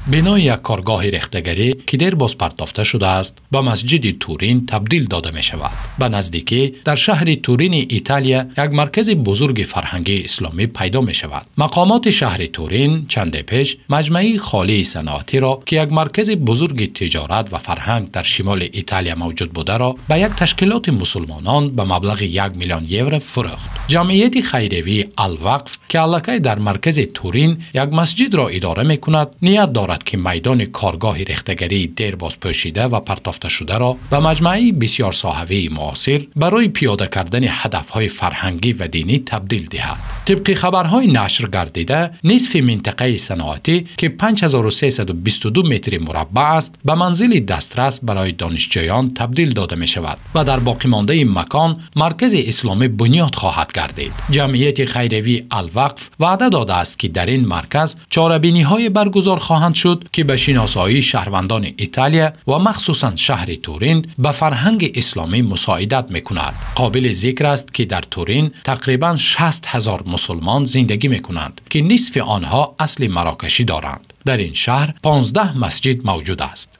Бинои як коргоҳи рехтагарӣ, ки дербоз партофта шудааст, ба масҷиди Турин табдил дода мешавад. Ба наздикӣ дар шаҳри Турини Италия як маркази бузурги фарҳангии исломӣ пайдо мешавад. Мақомоти шаҳри Турин чанде пеш маҷмаи холии саноатиро, ки як маркази бузурги тиҷорат ва фарҳанг дар шимоли Италия мавҷуд бударо, ба як ташкилоти мусулмонон ба маблағи 1 миллион евро фурӯхт. Ҷамъияти хайриявии Алвақф, ки аллакай дар маркази Турин як масҷидро идора мекунад, ният дорад, ки майдони коргоҳи рехтагарии дербоз пӯшида ва партофташударо ба маҷмӯаи бисёрсоҳавии муосир барои пиёда кардани ҳадафҳои фарҳангӣ ва динӣ табдил диҳад. Тибқи хабарҳои нашр гардида, нисфи минтақаи саноатӣ, ки 5322 метри мураббаъ аст, ба манзили дастрас барои донишҷӯён табдил дода мешавад ва дар боқимондаи макон маркази исломӣ бунёд хоҳад гардид. Ҷамъияти хайриявии Алвақф ваъда додааст, ки дар ин марказ чорабиниҳое баргузор хоҳанд шуд, ки ба шиносоии шаҳрвандони Италия ва махсусан шаҳри Турин ба фарҳанги исломӣ мусоидат мекунад. Қобили зикр аст, ки дар Турин тақрибан 60 ҳазор мусулмон зиндагӣ мекунанд, ки нисфи онҳо асли марокашӣ доранд. Дар ин шаҳр 15 масҷид мавҷуд аст.